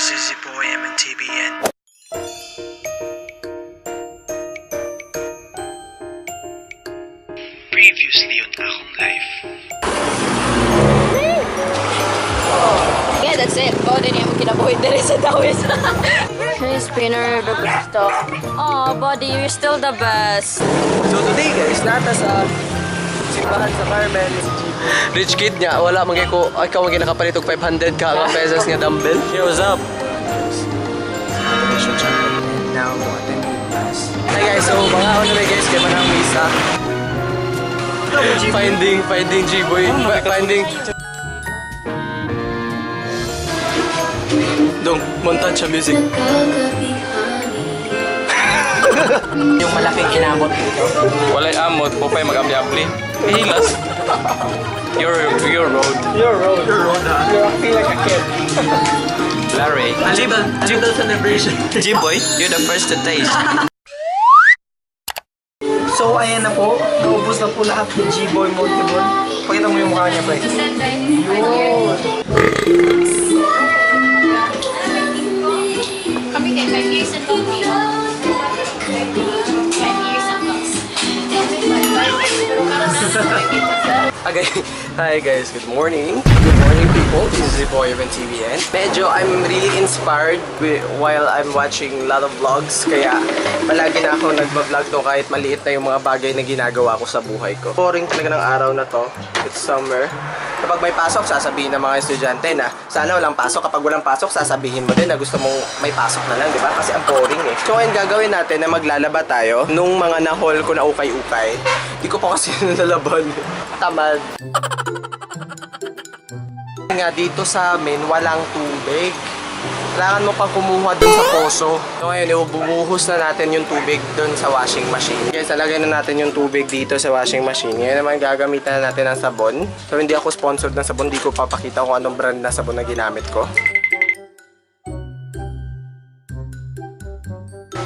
This is your boy MNTBN. Previously on Akong Life. Yeah, that's it. Oh, din yung kinabuhi diri sa Dawis. Hey, spinner, the best. Oh, buddy, you're still the best. So today guys, nata sa simbahan sa Carmel. Rich kid niya, wala man kay ko, ikaw man nakapalit og 500 ka nga pesos nga dumbbell. Yo, what's up? Adoration Chapel and now attending mass. Hi guys, so mga ano na guys, kay manang misa. Finding G-boy, finding. Dong, montage sa music. Yung malaking inabot dito. Walay amot, pupay mag-abli-abli. Hilas. Your road. Your road. Your road, You're acting like a kid. Larry. A little celebration. G-boy, you're the first to taste. So ayan na po, naubos na po lahat ni G-Boy Montebon. Pakita mo yung mukha niya, pre. Yun. Kami kay 5 years and 5 years and Okay. Hi guys, good morning. Good morning people. This is your boy Evan TVN. Medyo I'm really inspired while I'm watching a lot of vlogs. Kaya palagi na ako nagba-vlog to kahit maliit na yung mga bagay na ginagawa ko sa buhay ko. Boring talaga ng araw na to. It's summer. Kapag may pasok, sasabihin ng mga estudyante na sana walang pasok. Kapag walang pasok, sasabihin mo din na gusto mong may pasok na lang, di ba? Kasi ang boring eh. So ngayon gagawin natin na maglalaba tayo nung mga na-haul ko na ukay-ukay. Di ko pa kasi nalalaban. Tamad. Nga dito sa amin, walang tubig. Kailangan mo pang kumuha dun sa poso. So ngayon, ibubuhos na natin yung tubig dun sa washing machine. Guys, alagay na natin yung tubig dito sa washing machine. Ngayon naman, gagamitan na natin ang sabon. So hindi ako sponsored ng sabon, di ko papakita kung anong brand na sabon na ginamit ko.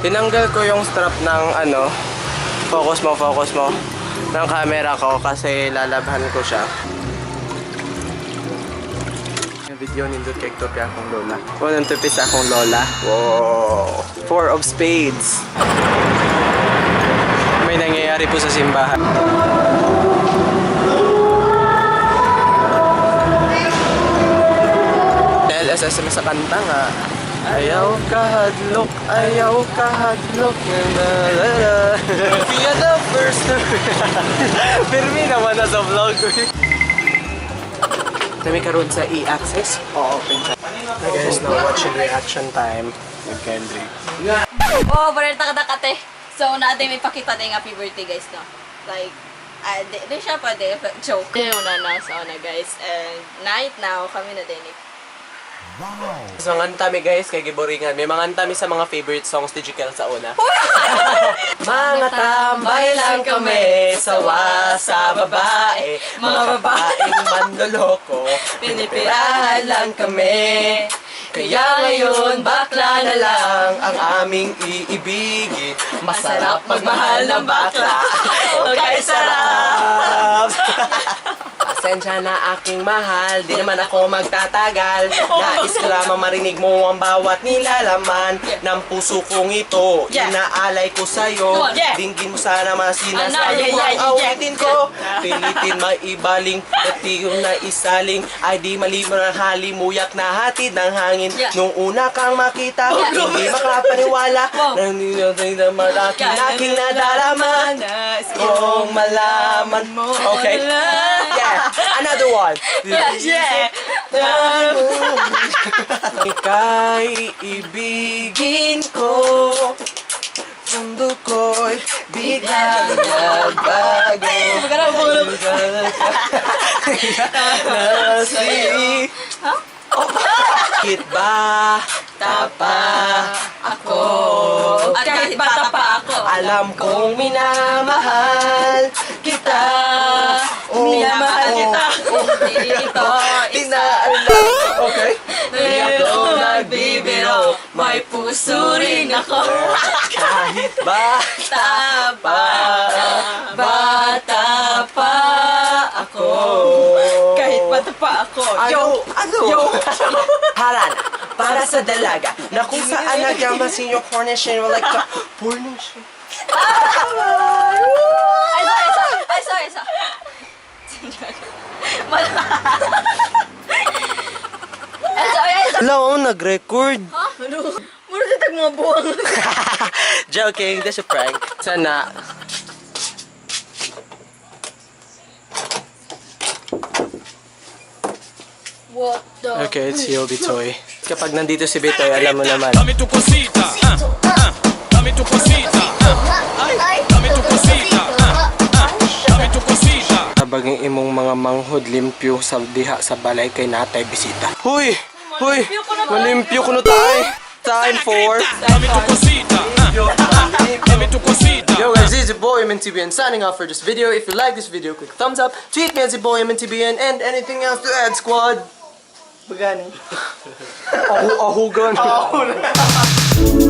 Tinanggal ko yung strap ng ano, focus mo, ng camera ko kasi lalabhan ko siya. Yung video nindot kay tupi akong lola. Unang tupi sa akong lola. Wow! Four of spades. May nangyayari po sa simbahan. Dahil SSM sa kanta nga. Ayaw kahadlok, ayaw kahadlok. Na, na, na, na. Be the first to... Pirmi naman na sa vlog. Nami karon sa e-access. Oo, open siya. Hi guys, now watching reaction time with Kendrick. Oh, baril takadakate. So, natin may pakita din happy birthday guys, no? Like, di, di siya pwede, but joke. Yung na na, so na guys. And night now, kami na din. So, mga mi guys, kay Giboringan. May mga mi sa mga favorite songs ni Jikel sa una. Mga tambay lang kami, sawa sa babae. Mga babaeng manloloko, pinipirahan lang kami. Kaya ngayon, bakla na lang ang aming iibigin. Masarap magmahal ng bakla. Okay, sarap! Pasensya na aking mahal, di naman ako magtatagal. Nais ko lamang marinig mo ang bawat nilalaman ng puso kong ito. Inaalay ko sa'yo, dinggin mo sana mga sinasabi Ano? ko Yeah, ang yeah, yeah. awitin ko. Pilitin maibaling, at iyong naisaling, ay di malimo ng halimuyak na hatid ng hangin. Nung una kang makita, hindi makapaniwala na hindi na malaking aking nadarama. Kung malaman mo. Okay. Yeah. Another one. Yeah. Ika'y ibigin ko. Mundo ko'y biglang nagbago. Nasi. Bakit ba tapa ako? At kahit bata pa ako. Alam kong minamahal kita. Oh, Minamahal oh, kita. Ito, isa. Tinaalam. Okay. Di ako nagbibiro, may puso rin ako. Kahit ba Taba, bata pa ako. Kahit bata pa ako. Ano? Ano? Harana. Para sa dalaga na kung saan nagyama senior Cornish and like to Cornish. Ay, sorry, sorry. Ay, sorry, sorry. Wala. Ay, sorry, ay, sorry. Hello, nag-record. Ha? Ano? Muro sa tag mga buwang. Joking, that's a prank. Sana. What the? Okay, it's yo, Bitoy. Kapag nandito si Bitoy, alam mo naman. Dame tu cosita, ah, ah. Dame tu cosita, ah. Ay, Dame tu cosita, ah, ah. Dame tu cosita. Tabaging imong mga manghod limpyo sa diha sa balay kay natay bisita. Huy! Huy! Malimpyo ko na tayo! Time for. Dame tu cosita, ah, ah. Dame tu cosita. Yo guys, this is your boy MNTBN signing off for this video. If you like this video, click thumbs up, tweet me as your boy MNTBN, and anything else to add, squad? Bagani. Ahugan. Ahugan.